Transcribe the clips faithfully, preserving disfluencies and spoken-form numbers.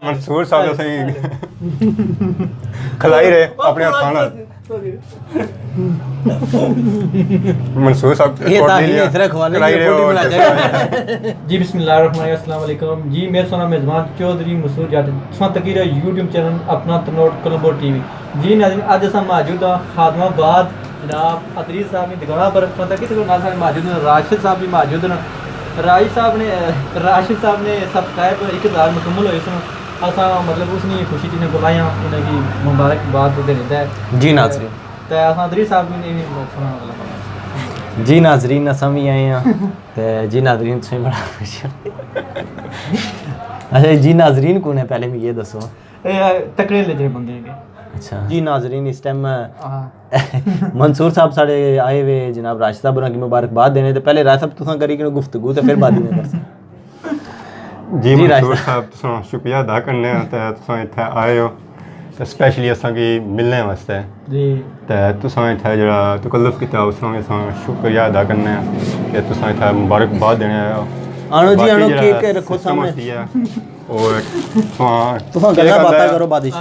منصور صاحب اساں کھلائی رہے اپنے ہتھاں نال۔ منصور صاحب یہ تعلیم اس طرح کھوانے کھلائی کی رہے بوٹی ہو۔ بنا جائے۔ جی بسم اللہ الرحمن الرحیم، السلام علیکم۔ جی میں سونا میزبان چوہدری مسعود جٹ، تساں تکی رہے یوٹیوب چینل اپنا ترنوٹ کلمبو ٹی وی۔ جی ناظرین، اج اساں موجود ہاں خادم آباد جناب ادریس صاحب نی دکانہ پر، تساں تکی سکو نال ساڑے موجود ہیں راشد صاحب بھی موجود ہیں۔ راشد صاحب نے، راشد صاحب نے سبسکرائب ایک ہزار مکمل ہوئے سن۔ اساں مطلب اس نی خوشی چ انہاں کول آئے ہاں، انہاں کی مبارکباد دینے تے۔ جی ناظرین۔ تے اساں ادریس صاحب کی نہیں سنا۔ جی ناظرین، اساں بھی آئے ہاں۔ تے جی ناظرین، تساں بڑا خوش ہو۔ اچھا جی ناظرین کون ہے، پہلے مجھے یہ دسو۔ اے تکڑے لجے بندے ہیں۔ اچھا جی ناظرین، اس ٹائم ہاں۔ منصور صاحب ساڑے آئے ہوئے، جناب راشد صاحب انہاں کی مبارکباد دینے، تے پہلے راشد صاحب تساں کری کنو گفتگو تے پھر بعد میں کرساں۔ جی جی منصور راشد۔ صاحب، تساں شکریہ ادا کرنے ہاں تے تساں اتھے آئے ہو تے اسپیشلی اساں کی ملنے واسطے۔ جی۔ تے تساں اتھے جڑا تکلف کیتا، اس طرح اساں شکریہ ادا کرنے ہاں کہ تساں اتھے مبارکباد دینے آئے ہو۔ آنو جی، باقی آنو، جڑا کیک رکھو سسٹم سامنے۔ ہوسی ہے، اور تساں تساں کیک گلاں آندا باتاں ہے۔ کرو بعد وچ۔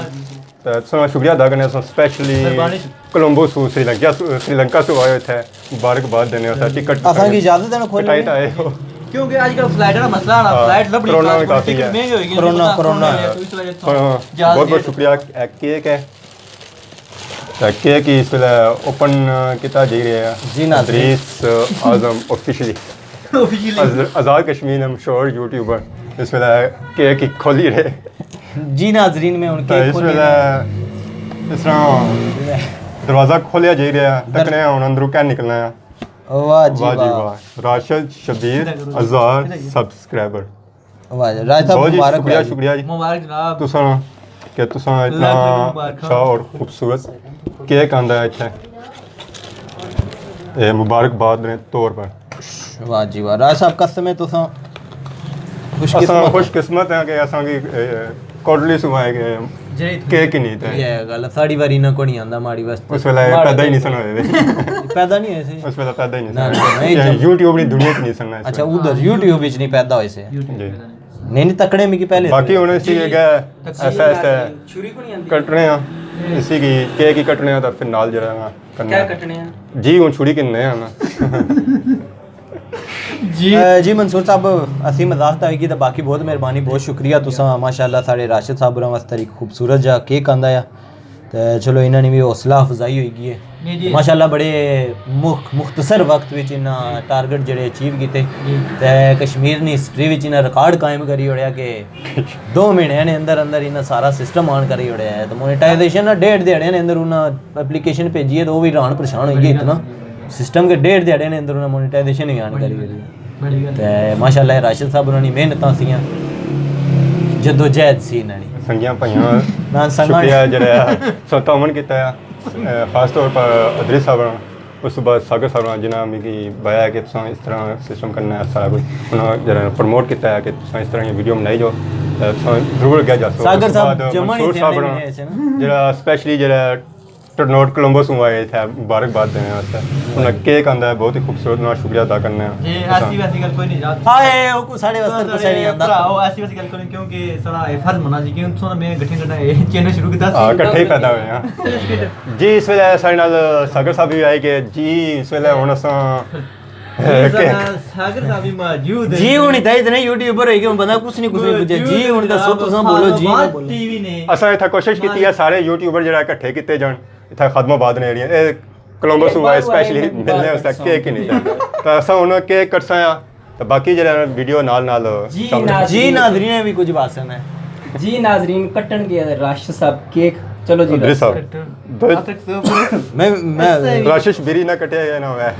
تے تساں شکریہ ادا کرنے ہاں، اساں اسپیشلی مہربانی۔ کولمبو سو سری لنکا سو، سری لنکا سو آئے اتھے مبارکباد دینے ہو، ٹکٹ اساں کی اجازت ہے نا کھولنے کٹائی دی؟ تے آئے ہو۔ کیونکہ اج کل فلائٹ نا مسئلہ ہے نا، ہاں، فلائٹ لبنی کرونا خاص وی کافی ٹکٹ ہے۔ مہنگے ہوئی گئے، کرونا، تساں کرونا کرونا ہے۔ ہے، تو اس وجہ سے ہاں، جہاز بہت بہت لیٹ شکریہ۔ اے کیک ہے، تے کیک اس ویلے اوپن کیتا جائی رہیا ہے۔ جی ناظرین۔ ادریس اعظم آفیشلی۔ آفیشلی۔ آز-، آزاد کشمیر نے مشہور یوٹیوبر اس ویلے کیک ہی کھولی رہے۔ جی ناظرین، میں ہن تے کیک اس کھولی ویلے رہا۔ اس طرح دروازہ کھولیا جائی رہیا، در- تکنے ہن اندروں کیا نکلنا ہے۔ واہ جی واہ جی واہ۔ واہ۔ راشد شبیر ہزار سبسکرائبر۔ واہ جی، راج صاحب بہت جی مبارک شکریہ، ہو جی۔ شکریہ جی۔ مبارک جناب۔ تساں کہ تساں اتنا لاکھ لاکھ مبارکاں۔ اچھا اور خوبصورت کیک آندا ہے اتھے۔ اے مبارکباد نے طور پر۔ واہ جی واہ، راج صاحب قسم ہے تساں خوش اساں قسمت خوش ہو۔ قسمت ہیں کہ اساں کی، اے، کوٹلی سوں آئے کہ جی۔ کیک ہی نہیں تے۔ یہ گل ساڑی واری نہ کونی آندا ماڑی واسطے۔ اس ویلے ماڑے پیدا ہی نہیں سن ہوئے۔ پیدا نہیں ہوئے سے۔ اس ویلے پیدا ہی نہیں نہ، سن۔ نہ، نہ، یہ کہ جب یوٹیوب نی دنیا چ نہیں سن۔ اچھا، ادھر یوٹیوب وچ نہیں پیدا ہوئے سے۔ جی۔ نہیں، نہیں، تکڑے مکی پہلے باقی ہن اسی جی۔ کہ تقسیم ایسا، ایسا کٹنے ہاں، اسی کی کیک ہی کٹنے ہاں، تو پھر نال جڑا نا کرنا کیا ہے۔ کٹنے ہاں؟ جی، ہن چھری کنے ہاں نا۔ جی۔ اے، جی منصور صاحب، اسی مذاق تو ہوئی گی، تو باقی بہت مہربانی، بہت شکریہ تساں، ماشاءاللہ ساڑے راشد صاحب ہوراں واسطے ایک خوبصورت جا کیک آندا ہے۔ تے چلو، انہاں نی وی حوصلہ افزائی ہوئی گئی ہے۔ جی، جی۔ ماشاءاللہ بڑے مخ-، مختصر وقت وچ انہاں ٹارگٹ جڑے اچیو کیتے۔ جی۔ تے کشمیر نی ہسٹری وچ انہاں ریکارڈ قائم کری اوڑیا کہ دو مہینے نے اندر اندر انہاں سارا سسٹم آن کری اوڑیا ہے۔ تے مونیٹائزیشن نا ڈیڑھ دیہاڑے نے اندر انہاں اپلیکیشن بھیجی ہے، تے او وی حیران پریشان ہوئی گئے اتنا۔ سسٹم کے ڈیڑھ دیہاڑے نے اندر انہاں مونیٹائزیشن ہی آن کری اوڑی ہے۔ بڑی گل۔ تے ماشاءاللہ راشد صاحب انہاں نی محنتاں سیاں، جدوجہد سی انہاں نی۔ سنگیاں بھائیاں، نہ سنگاں شکریہ جڑا ہے، سو تعاون کیتا ہے۔ اے، خاص طور پر ادریس صاحب ہوراں، اس تو بعد ساگر صاحب ہوراں، جنہاں مکی بایا ہے کہ تساں اس طرح سسٹم کرنا ہے سارا کچھ، انہاں جڑا پروموٹ کیتا ہے کہ تساں اس طرح کی ویڈیو بنائی جو، تے تساں ضرور اگے جاسو۔ ساگر اس تو صاحب بعد جمع نہیں منصور تھے، صاحب نہیں ہوراں، ایسے نا۔ جڑا اسپیشلی جڑا ٹرنوٹ کولمبو سوں آئے اتھے مبارکباد دینے واسطے۔ انہاں کیک آندا ہے، بہت ہی خوبصورت، انہاں شکریہ ادا کرنے ہاں۔ جی، اساں ایسی ویسی گل کوئی نہیں یار۔ ہائے، او کو ساڑے واسطے ساڑے کسے نہیں آندا۔ بھرا، او ایسی ویسی گل کوئی نہیں، کیونکہ ساڑا اے فرض بنا سی، کیوں تساں میں گٹھے گٹھے اے چینل شروع کیتا سی۔ ہاں، کٹھے ہی پیدا ہوئے ہاں۔ جی، اس ویلے ساڑے نال ساگر صاحب بھی آئے کہ جی، اس ویلے ہن اساں جی، ساڑا ساگر صاحب بھی موجود ہے۔ جی، ہن اتنے اتنے یوٹیوبر ہوئی گئے، ہن بندہ کچھ نہیں کچھ نہیں پوچھے۔ جی، ہن دسو، تساں بولو، جی، نہ بولو۔ ٹی وی نے۔ اساں اتھا کوشش کیتی ہے سارے یوٹیوبر جڑا اکٹھے کیتے جان۔ اتھا خادم آباد نے ایریا، اے کولمبو سوں آئے، اسپیشلی ملنے واسطے کیک ہی نہیں تھا۔ تے اساں ہن کیک کٹساں آ، تے باقی جڑا ویڈیو نال نال جی سامنے۔ ناظرین۔ جی ناظرین، بھی کچھ باسن ہے۔ جی ناظرین، کٹن گیا راشد صاحب کیک۔ چلو جی ادریس صاحب۔ راشد۔ دو۔ میں، میں راشد شبیری نہ کٹیا یا نہ ہویا۔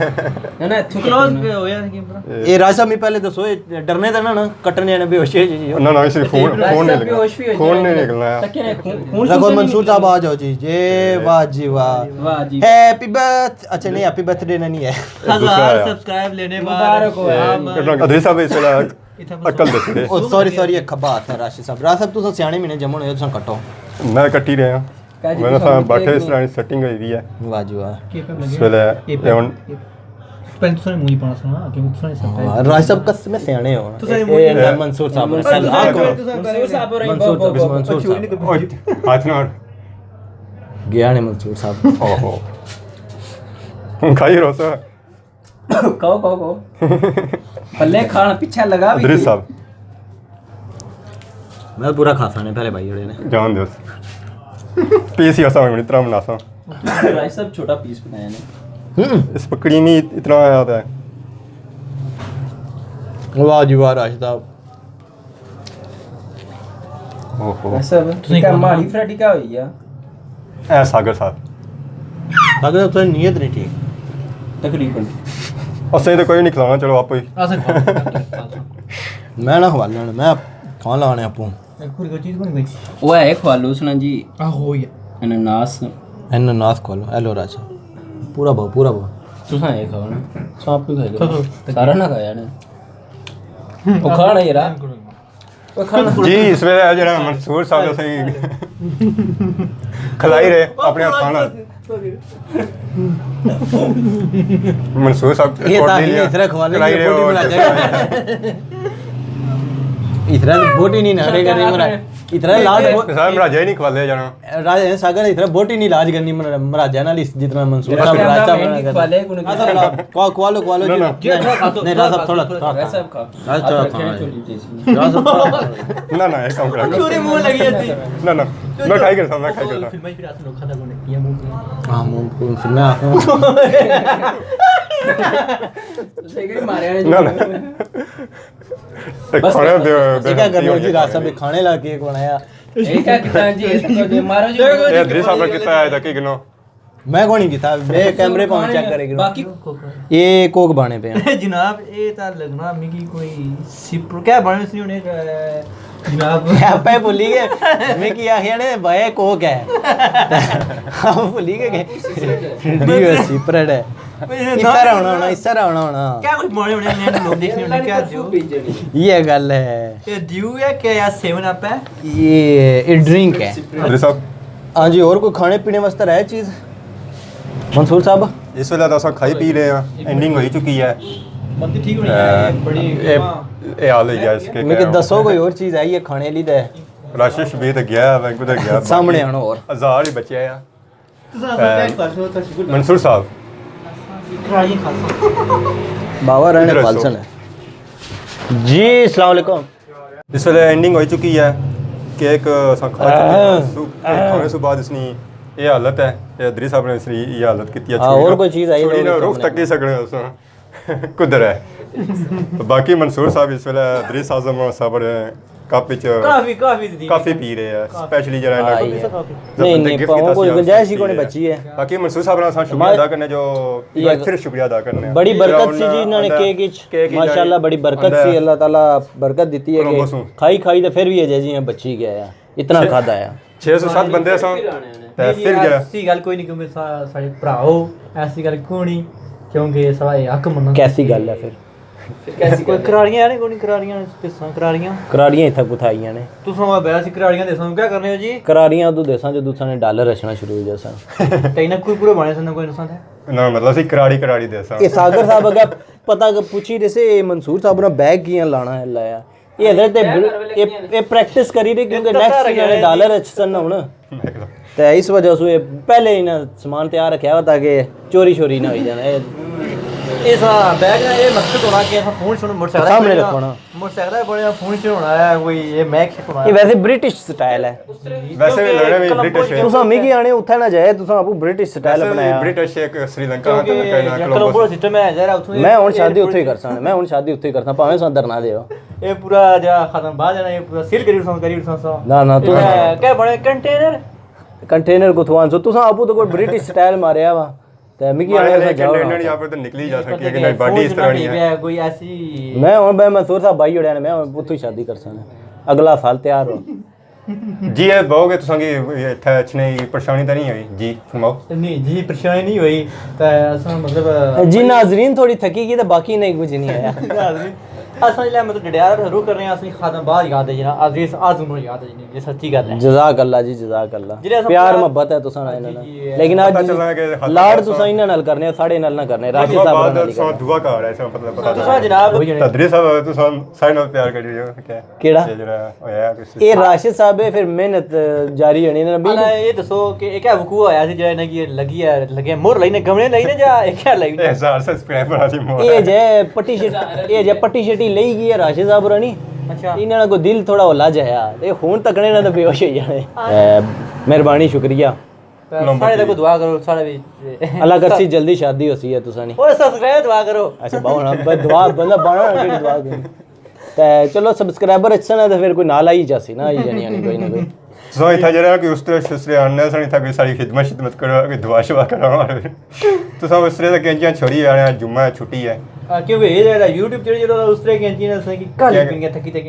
نہ، نہ، اتھوں کلوز کٹنا۔ پہ ہویا کہ برا۔ اے راج صاحب، میں پہلے دسو، اے ڈرنے تے نہ نا، کٹنے نے بے ہوشی جی۔ نہ، نہ، اس فون، فون نہیں لگا۔ بے ہوش بھی ہو فون جائے نہیں گا۔ نکلنا ہے۔ تکے نے خون، خون رکھو شون منصور نہیں صاحب، آ جاؤ جی۔ جی، واہ جی، واہ۔ واہ جی۔ ہیپی برتھ-، اچھا نہیں، ہیپی برتھ ڈے نہ نہیں ہے۔ دوسرا ہزار ہے۔ سبسکرائب لینے مبارک ہو۔ ہاں، ادریس صاحب، اس ویلے اتھا بس عقل دس دے۔ او، سوری، سوری، ایک کھبا ہاتھ ہے راشد صاحب۔ راج صاحب، تساں سیانے مینے جمن ہوئے، تساں کٹو۔ میں کٹی رہیا۔ کہہ جی میں تساں تساں بیٹھے اس طرح سیٹنگ ہوئی ہوئی ہے۔ واہ جی واہ۔ اس ویلے اے ہن پہلے تساں نے منہ ہی پانا سنا، کیونکہ تساں نے سب ہاں، راج صاحب قسم سیانے ہو۔ تساں نے اے منہ ہی پانا۔ منصور صاحب، منصور صاحب، منصور صاحب، منصور صاحب، منصور صاحب۔ اوئے، ہاتھ نہ۔ گیا نے منصور صاحب۔ اوہو۔ ہن کھائی روسا۔ کھاؤ، کھاؤ، کھاؤ۔ بلے کھان پیچھے لگا بھی ادریس صاحب۔ میں پورا کھاسا نے پہلے بھائی جڑے نے۔ جان دیو۔ پیس ہی اساں بڑی طرح مناساں۔ راج صاحب چھوٹا پیس بنایا نے۔ ہوں۔ اس پکڑی میں اتنا آیا تھا۔ واہ جی واہ راج صاحب۔ اوہو۔ راج صاحب، تساں کیا کھانا؟ ماڑی فراٹی کیا ہوئی آ؟ اے ساگر صاحب۔ ساگر صاحب، تساں نیت نہیں ٹھیک۔ تقریباً۔ اساں تے کوئی نہیں کھلانا، چلو آپ ہی۔ اساں کھاؤ۔ میں نہ کھوا لینا، میں کھان لانے اپوں۔ ایک کوئی چیز کون گئی؟ وہ ہے کھوا لو اس نا جی۔ آہو یا۔ انناس۔ انناس کھوا لو، اے لو راج صاحب۔ پورا بہو، پورا بہو۔ تساں اے کھاؤ نا۔ سب کچھ کھائی لو۔ سارا نہ کھایا نے۔ وہ کھانا ہی رہا۔ جی، اس ویلے جڑا منصور صاحب اساں کھلائی رہے اپنے کھانا۔ منصور صاحب یہ تعلیم اس طرح کھوانے کھلائی کی رہے بوٹی ہو۔ بنا جائے۔ اس طرح بوٹی نہیں نہ رہے کرے مرا۔ اس طرح لاڈ ہو۔ صاحب مراجہ ہی نہیں کھوالے جانا۔ راجہ ساگر اس طرح بوٹی نہیں علاج کرنی مر-، مراجہ نال اس جتنا منصور صاحب راجہ بنا کرنا۔ کھوا لو، کھوا لو جی۔ نہیں، نہیں، راجہ صاحب تھوڑا، تھوڑا۔ راج صاحب کھانا ہے۔ راج صاحب تھوڑا۔ نہ، نہ، ایک کام کرا۔ چوری منہ لگی جاتی۔ نہ، نہ، میں کھائی کرتا، میں کھائی کرتا۔ ہاں، منہ کو فلمیں آخر۔ نہ، نہ۔ ایک کھانے دے، دے، کیا کرنا جی، راج صاحب کھانے لا کے بنایا۔ ایک کیا کیتا جی، اس کو دے مارو جی۔ اے ادریس صاحب نے کیتا ہے، تاکہ گنو۔ میں کون نہیں کیتا، میں کیمرے پہ چیک کرے کرو۔ باقی یہ کوک بانے پہ ہیں۔ جناب، یہ تا لگنا میکی کوئی سپر-، کیا بانے اس نے ہونے، اے، جناب۔ آپ ہی بھولی گئے، میں کی آخیا نے، بھائی کوک ہے۔ ہم بھولی گئے کہ ڈیو ہے، سپرڈ ہے۔ اس طرح ہونا ہونا، اس طرح ہونا ہونا۔ کیا کچھ بانے ہونے، میں لوگ دیکھنے ہونے، کیا دیو؟ یہ گل ہے۔ یہ ڈیو ہے کہ یا سیون اپ ہے؟ یہ، یہ ڈرنک ہے۔ ادریس صاحب۔ ہاں جی، اور کوئی کھانے پینے واسطے رہے چیز؟ منصور صاحب۔ اس ویلے تو اساں کھائی پی رہے ہیں، اینڈنگ ہوئی چکی ہے۔ بندی ٹھیک ہونی ہے، بڑی اے، اے حال ہوئی گیا اس کے میں کہ کیا دسو کوئی اور چیز آئی ہے کھانے لی دے؟ راشن شبیر تے گیا ہے، میں کدھر گیا؟ سامنے آنا اور۔ ہزار ہی بچے آیا۔ تساں اساں کیا کھاسو، تاں شکر منصور صاحب۔ کھائی کھاسو۔ بابا رہنے ادھر پالسن ہے۔ جی، السلام علیکم۔ اس ویلے اینڈنگ ہوئی چکی ہے، کیک اساں کھا چکے ہیں۔ صبح، کھانے سے بعد اس نی یہ حالت ہے، یہ ادریس صاحب نے اس نی یہ حالت کیتی ہے۔ ہاں، چھری اور نا، کوئی چیز آئی چھری نا رخ تک نہیں سکنے اساں۔ کدھر ہے؟ باقی منصور صاحب اس ویلے ادریس اعظم صاحب نے کپ وچ کافی، کافی دی کافی پی رہے ہیں، کافی۔ سپیشلی جڑا انہاں ہاں، کو یہ۔ زبردست نہیں، نہیں، گفٹ پاؤں کیتا کوئی سی، گنجائش ہی کوئی نہیں بچی ہے۔ باقی منصور صاحب نا اساں شکریہ ادا کرنے جو، ایک بار پھر شکریہ ادا کرنے ہیں۔ بڑی برکت سی جی، انہوں نے کیک وچ کیک ہی ماشاءاللہ بڑی برکت سی، اللہ تعالیٰ برکت دیتی ہے کہ کھائی کھائی تے پھر بھی اجے جی بچی گیا ہے، اتنا کھادا ہے۔ چھ سو ست بندے سن، تے پھر گیا۔ ایسی گل کوئی نہیں، کیونکہ سا-، ساڑے بھرا ہو، ایسی گل کوئی نہیں، کیونکہ ساڑا یہ حق مننا۔ کیسی گل ہے پھر؟ کوئی کراڑیاں ہے نہیں، کوئی نہیں، کراڑیاں دساں، کراڑیاں۔ کراڑیاں اتھا کتھا آئیاں نے؟ تساں میں بیا سی کراڑیاں دساں، کیا کرنے ہو جی؟ کراڑیاں ادو دساں جو تساں نے ڈالر اچھنا شروع ہو جاسن۔ تے انہاں کوئی پورا بنے سن، کوئی نساں تھے۔ نہ، مطلب سی کراڑی کراڑی دساں۔ اے ساگر صاحب اگے پتہ کہ پوچھی رہے سے، اے منصور صاحب نے بیگ کیاں لانا ہے لایا؟ یہ حضرت، اے، اے پریکٹس کری رہے کیونکہ نیکسٹ انہاں نے ڈالر اچھسن نا ہونا۔ تے اس وجہ سے یہ پہلے ہی نا سامان تیار رکھیا ہوا تاکہ چوری شوری نہ ہوئی جانا۔ اے اس بیگ نا یہ مقصد ہونا کہ اساں فون شون موٹر سائیکل سامنے رکھو نا۔ موٹر سائیکل بڑے فون شون ہونا ہے، کوئی یہ میک ہونا ہے۔ یہ ویسے برٹش سٹائل ہے۔ ویسے بھی لگنے بھی برٹش ہے۔ تساں مکی آنے اتھے نہ جائے، تساں آپ برٹش سٹائل ویسے بھی بنایا۔ برٹش ایک سری لنکا کیونکہ کولمبو۔ کولمبو سسٹم ہے، ذرا اتھوں میں ہن شادی اتھے ہی کرساں، میں ہن شادی اتھے ہی کرساں، بھاویں ساں دھرنا دیو۔ اے پورا جا ختم بعد ہے نا، اے پورا سیل کری اٹھساں، کری اٹھساں سا۔ نہ، نہ، تو اے کیا بنے کنٹینر؟ کنٹینر کتھوں آنسو؟ تساں آپو تو کوئی برٹش سٹائل ماریا وا۔ تے مکی آنے سا جاؤ نا۔ یا پھر تو نکلی جا سکتی ہے کہ نہیں، باڈی اس طرح نہیں ہے۔ کوئی ایسی میں ہن بے منصور صاحب بھائی جڑے نے، میں ہن اتھوں ہی شادی کرساں۔ اگلا سال تیار ہو۔ جی، اے بہو کہ تساں کی اتھے اچھنے کی پریشانی تے نہیں ہوئی؟ جی، فرماؤ۔ نہیں جی، پریشانی نہیں ہوئی۔ تے اساں مطلب جی، ناظرین تھوڑی تھکی گئی تے باقی نہیں کچھ نہیں آیا۔ ناظرین، اساں جلے مطلب ڈڈیال رخ کرنے آں، اساں خادم آباد یاد ہے جناب، عزیز اعظم یاد ہے جناب، یہ سچی گل ہے۔ جزاک اللہ جی، جزاک اللہ۔ جلے اساں پیار پیار محبت ہے تساں نال جی، انہاں جی، نال۔ لیکن پتہ اج چلا کہ لاڈ تساں انہاں نال کرنے ہو، ساڑے نال نہ کرنے، راشد صاحب بعد نال ہی تساں کرنے۔ دعا کر رہے ساں، مطلب پتہ تساں چلا۔ جناب تدریس صاحب تساں ساڑے نال پیار کری رہے ہو کیا؟ کیڑا؟ یہ جڑا ہویا کچھ اے راشد صاحب ہے، پھر محنت جاری رہنی نا۔ انا یہ دسو کہ ایک وقوع ہویا سی جڑا انہاں کی لگی ہے، لگے مور لائی نے گمنے لائی نے جا ایک کیا لائی نے؟ ہزار سبسکرائبر والی مور اے ہے۔ جے پٹی شٹی، اے جے پٹی شٹی لئی گئی ہے راشد صاحب ہورانی۔ اچھا۔ انہاں کو دل تھوڑا ہولا جایا، اے ہون تکنے نہ تے بے ہوش ہوئی جانے۔ اے، مہربانی، شکریہ۔ تے ساڑے تک دعا کرو، ساڑے بھی اللہ کرسی جلدی شادی ہوسی ہے تساں نی۔ اوئے سبسکرائب دعا کرو۔ اچھا، باؤ نا، بس دعا بندہ بانا نا، کیڑی دعا کرنی؟ تے چلو، سبسکرائبر اچھے نا تے پھر کوئی نال آئی جاسی نا، آئی جانی آنی کوئی نہ کوئی۔ سو اتھا جڑا کہ استرے شسترے آنے سن، اتھا کوئی ساری خدمت شدمت کرو، کوئی دعا شعا کرو۔ تساں استرے تے کینچیاں چھوڑی آنے، جمعہ ہے، چھٹی ہے۔ آ، کیونکہ یہ جڑا یوٹیوب چینل جڑا استرے کینچیاں نے سن کہ کل کیا؟ پنگے تھکی تھکی